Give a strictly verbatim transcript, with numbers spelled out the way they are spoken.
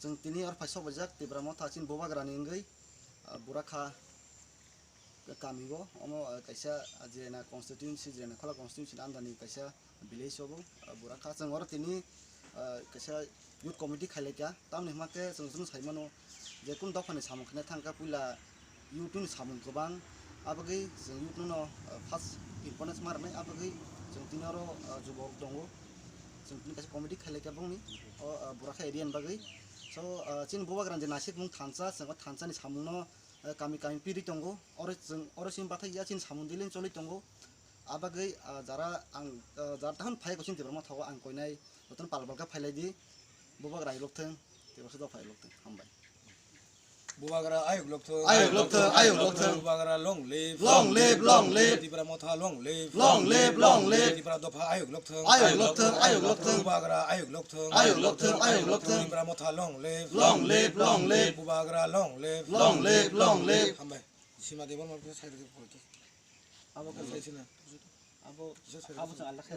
Chwng tini oro phai sok baijak Tipra Motha chini Bubagrani wngwi, ah, Burakha kami o, omo, ah, kaisa, ah, Jirena constituency, Jirena Khola constituency ni under ni kaisa village o bo, ah, Burakha. Chwng oro tini, ah, kaisa youth committee khailaikha, tamni hwnba khe chwng chwng sai mano je kunu dophani samung khaina thangkha puila youth ni samung kwbang, abagwi chwng youth no, ah, first importance ma rwnai, abagwi chwng tini oro, ah, jubok tongo. Chwng tini kaisa committee khailaikha bongni o, ah, Burakha area ni bagwi. So, ah, chini Bubagrani je naisik mung thansa, chwng o thansa ni samung no, ah, kami kami pirwi tongo. Oro chwng, oro chini bathai ya chini samung dili choli tongo. Abagwi, ah, jara ang, ah, jara tahon phai ko chini Tipra Motha o ang koinai jotono pal pal khe phailai di. Bubagra ayuk lokthwng, Tipra Motha phai lokthwng. Hambai. Bubagra ayuk lokthwng. Ayuk lokthwng, ayuk lokthwng. Bubagra long live. Long live, long live. Tipra Motha long live. Long live, long live. Tipra Dopha ayuk lokthwng. Ayuk lokthwng, ayuk lokthwng. Bubagra ayuk lokthwng. Ayuk lokthwng, ayuk lokthwng. Tipra Motha long live. Long live, long live. Bubagra long live. Long live, long live. Hambai. Sima Debbarma khe sai rwdi. Abo khe sai sina. Abo, abo chwng alda khe.